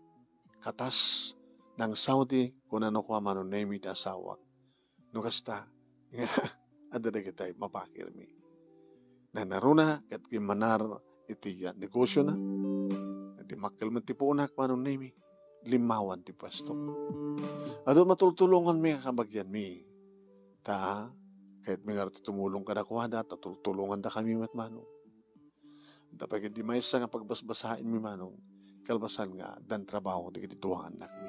Katas nang Saudi, kunana kua, Mano Nemi, ti asawak. No kasta, nga adda dagitay mapakirmi. Nanaruna ket gimmanar iti, ah, negosiona. Dimmakkel met ti puonak, Mano Nemi, limmawan ti puesto. Adu matultulonganmi nga kabagianmi. Ta, kayatmi ngarud ti tumulong kadakuada, ta tultulongandakami met, Mano. Adda pay ketdi maysa nga pagbasbasaenmi, Manong, kalpasan nga addan trabaho dagiti dua nga annakmi.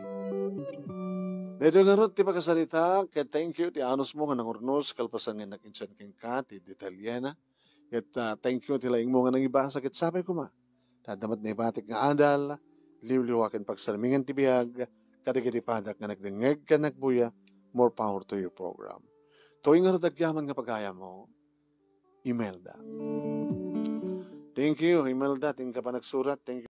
Daytoy ngarud ti pakasaritak, ket thank you ti anusmo nga nangurnos, kalpasan nga innak-, insenken ka ti detalyena. Ket, ah, thank you ti laingmo nga nangibasa, ket sapay koma ta adda met naibatik nga adal, liwliwa ken pagsarmingan ti biag kadagiti padak nga nagdengngeg ken nagbuya. More power to your program. Toy ngarud agyaman nga pagayammo, Imelda. Thank you, Imelda, ti inka panagsurat. Thank you.